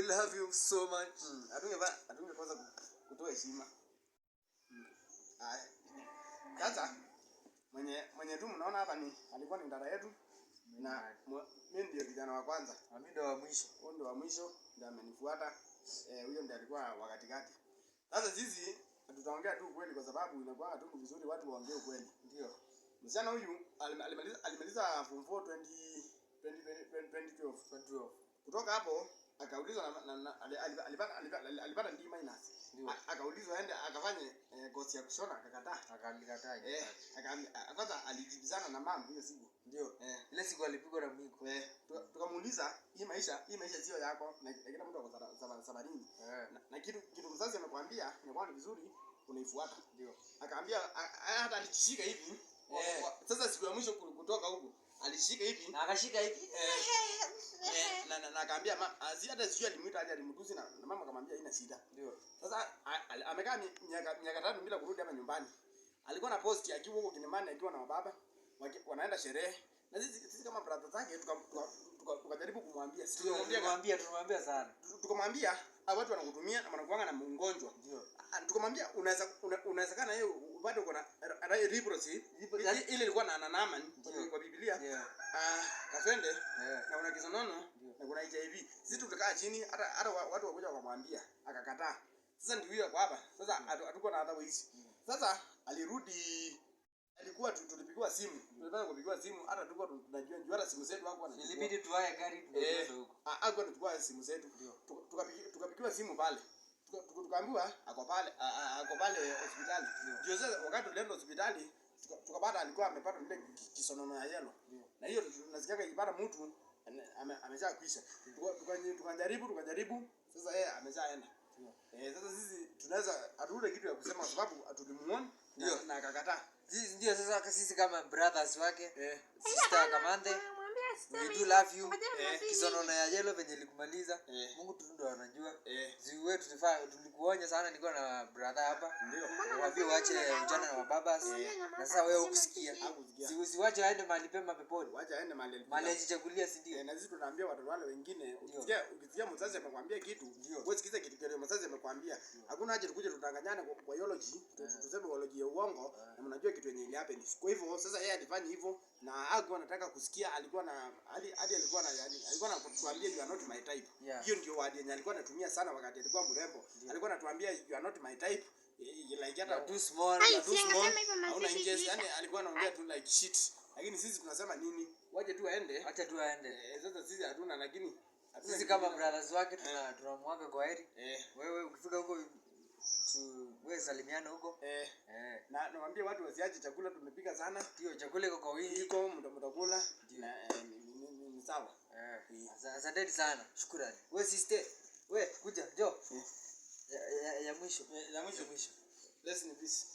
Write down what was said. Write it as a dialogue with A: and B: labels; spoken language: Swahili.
A: We love you so much.
B: Hatungepaswa kutoa heshima. Haya. Sasa mwenye tu mnaona hapa ni alikuwa ni dada yetu na mimi ndio kijana wa kwanza.
A: Mimi ndo wa mwisho.
B: Huyo ndio wa mwisho, ndio amenifuata. Eh, huyo ndio alikuwa wa katikati. Sasa sisi tutaongea tu ukweli kwa sababu inakuwa tu ni vizuri watu waongee ukweli.
A: Ndio.
B: Msichana huyu alimaliza form 4 20 20 2012.
A: 2012.
B: Kutoka hapo akaulizwa na alipata D minus.
A: Ndio.
B: Akaulizwa aende akafanye course ya kushona, akakataa.
A: Akalikataa.
B: Eh, kwanza alijibizana na mama hiyo siku.
A: Ndio.
B: Eh,
A: Ile siku alipigwa na mwiko.
B: eh, tukamuuliza hii maisha sio yako na kila mtu ako safarini. Na kitu mzazi amekwambia inakuwa ni vizuri unaifuata.
A: Ndio.
B: Akaambia hata alishika hivi. Sasa siku ya mwisho kutoka huku alishika hivi.
A: Na akashika hivi.
B: Eh, na akaambia hata sijui alimuita aje, alimtusi na mama akamwambia haina shida.
A: Ndio.
B: Sasa amekaa miaka 3 bila kurudi hapa nyumbani. Alikuwa na post akiwa huko Kilimani akiwa na wababa wanaenda sherehe. Na sisi kama brother zake tukajaribu kumwambia. Sisi tukamwambia
A: Tulimwambia sana.
B: Tukamwambia, "Ah, watu wanakutumia na wanakuanga na mgonjwa."
A: Ndio.
B: Ah, tukamwambia unawezekana yeye bado uko na leprosy. Ile ilikuwa na Naaman
A: Ndio.
B: kwa Biblia. Ah, kaswende na una kisonono na kuna HIV. Sisi tulikaa chini hata watu wakuja wakamwambia, akakataa. Sasa ndio huyo ako hapa. Sasa hatukuwa na otherwise. Sasa alirudi, alikuwa tulipigiwa simu. Tulipata kupigiwa simu, hata tulikuwa tunajua juu hata simu zetu hakuwa anachukua.
A: Ilibidi tuhire gari tuende huko.
B: Hakuwa anachukua simu zetu. Tukapigiwa simu pale. Tukaambiwa ako pale hospitali. Ndio sasa wakati tulienda hospitali tukapata alikuwa amepata ile kisonono ya yellow. Na hiyo tunasikiaga ikipata mtu ameshakwisha. Tukajaribu sasa yeye ameshaenda. Eh, sasa sisi tunaweza hatuna kitu ya kusema kwa sababu tulimuona
A: Ndio.
B: na akakataa.
A: Sisi ndio sasa sisi kama brothers wake, sister Kamande, we do love you. Kisonono ya yellow venye ilikumaliza. Mungu tu ndo anajua. Ziwe tulifaa tulikuonya sana, nilikuwa na brother hapa.
B: Ndio.
A: Waambie waache ujana na wababas. Na sasa wewe hukusikia.
B: Hakusikia.
A: Si usiwache aende mahali pema peponi.
B: Wacha aende mahali alifika.
A: Mahali ajichagulia, si ndio?
B: Eh, na sisi tunaambia watoto wale wengine, ukisikia mzazi amekwambia kitu, wewe sikiza kitu kile mzazi amekwambia. Hakuna haja tukuje tudanganyane kwa eulogy, tuseme eulogy ya uongo na mnajua kitu yenye happen. Kwa hivyo sasa yeye alifanya hivyo na hakuwa anataka kusikia, alikuwa na hadi hadi alikuwa na yani, alikuwa anatuambia, "You are not my type." Hiyo ndio word yenye alikuwa anatumia sana wakati alikuwa mrembo. Alikuwa anatuambia, "You are not my type." Like hata
A: You are too small.
B: "You are too
C: Ai,
B: small."
C: singesema hivyo,
B: Hauna
C: mazishi
B: interest.
C: ikiisha.
B: Yani alikuwa anaongea tu like shit. Lakini sisi tunasema nini? Waje tu aende.
A: Acha tu aende.
B: Eh, sasa sisi hatuna, lakini hatuna
A: Sisi
B: kitu
A: kama
B: kingine.
A: brothers wake tunamwaga kwa heri. Wewe ukifika huko tu wewe salimiana huko.
B: Na nawaambia watu wasiache chakula, tumepika sana.
A: Ndio, chakula iko kwa wingi.
B: Iko mtakula
A: Ndio.
B: na ni sawa.
A: Asanteni sana. Shukrani. Wewe sister, wewe kuja, njoo. Ya mwisho.
B: Ya mwisho.
A: Ya mwisho.
B: Rest in peace.